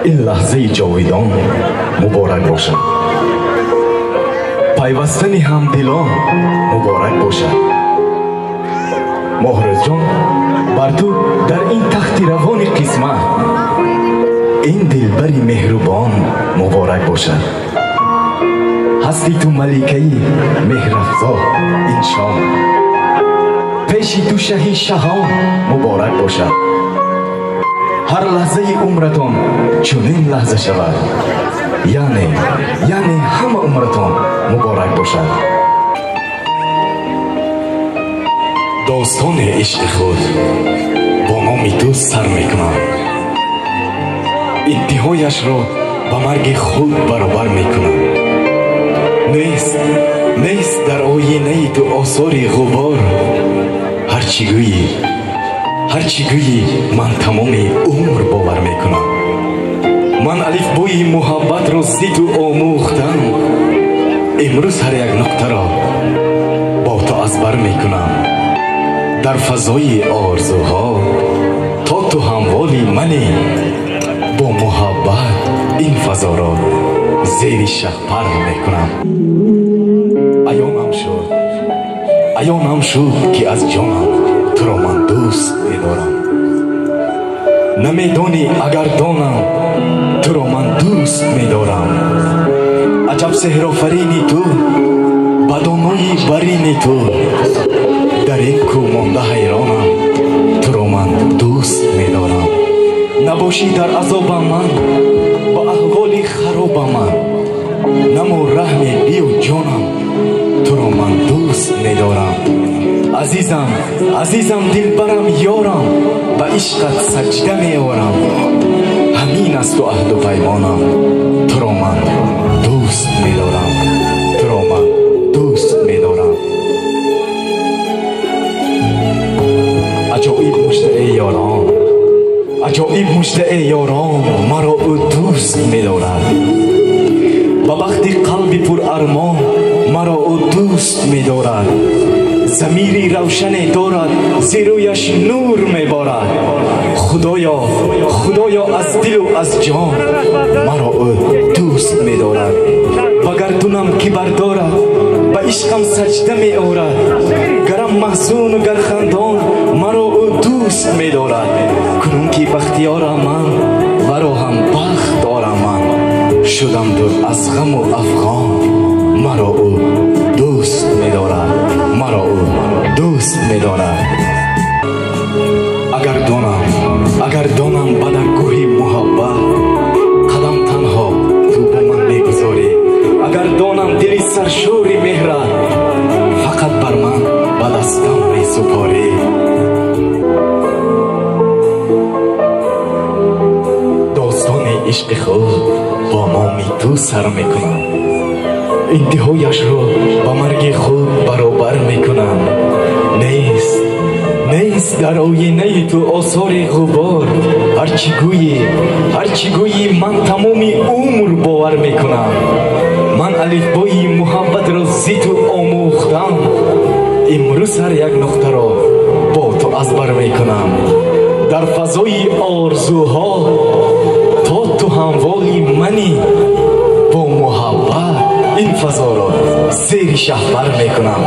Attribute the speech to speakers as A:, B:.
A: Ин лаҳзаи ҷовидон муборак бошад. Пайвастани ҳамдилон муборак бошад. Моҳрӯзҷон, бар ту дар ин тахти равони қисмат ин дилбари меҳрубон муборак бошад. Ҳасти ту маликаи меҳрафзо ин шом, пеши ту шаҳи шаҳон муборак бошад. Ҳар лаҳзаи умратон чунин лаҳза шавад, яъне ҳама умратон муборак бошад. Достони ишқи худ бо номи ту сар мекунам, интиҳояшро ба марги худ баробар мекунам. Нест дар оинаи ту осори ғубор, ҳарчи гӯйӣ ман тамоми умр бовар мекунам. Ман алифбои муҳаббатро зи ту омӯхтам, имрӯз ҳар як нуқтаро бо ту аз бар мекунам. Дар фазои орзуҳо то ту ҳамволи манӣ, бо муҳаббат ин фазоро зери шаҳпар мекунам. Аёнам шуд ки аз ҷонам туро ман дӯст медорам. Намедонӣ агар донам туро ман дӯст медорам. Аҷаб сеҳрофарини ту, ба донои барини ту, дар ин кӯ монда ҳайронам, туро ман дӯст медорам. Набошӣ дар азобам ман, ба аҳволи харобам ман, намо раҳме биё ҷонам, туро ман дӯст медорам. Азизам, азизам, дилбарам, ёрам, ба ишқат саҷда меорам. Ҳамин асту аҳду паймонам, туро ман дӯст медорам, туро ман дӯст медорам. Аҷоиб мужда эй ёрон, аҷоиб мужда эй ёрон, маро ӯ дӯст медорад. Ба бахти қалби пурармон маро ӯ дӯст медорад. Замири равшане дорад, зерӯяш нур меборад. Худоё, Худоё, аз дилу аз ҷон маро ӯ дӯст медорад. Ба гардунам ки бардорад, ба ишқам саҷда меорад. Гарам маҳзуну гар хандон, маро ӯ дӯст медорад. Кунун ки бахтиёрам ман, варо ҳам бахт дорам ман. Шудам дур аз ғаму афғон, маро ӯ дӯст медорад, маро ӯ дӯст медорад. Агар донам ба даргоҳи муҳаббат қадам танҳо ту бо ман мегузорӣ, агар донам дили саршори меҳрат фақат бар ман ба дастам месупорӣ. Достони ишқи худ бо номи ту сар мекунам, интиҳояшро ба марги худ баробар мекунам. Нест дар оинаи ту осори ғубор, ҳарчи гӯйӣ ман тамоми умр бовар мекунам. Ман алифбои муҳаббатро зи ту омӯхтам, имрӯз ҳар як нуқтаро бо ту аз бар мекунам. Дар фазои орзуҳо то ту ҳамволи манӣ, бо муҳаббат ин фазоро зери шаҳпар мекунам.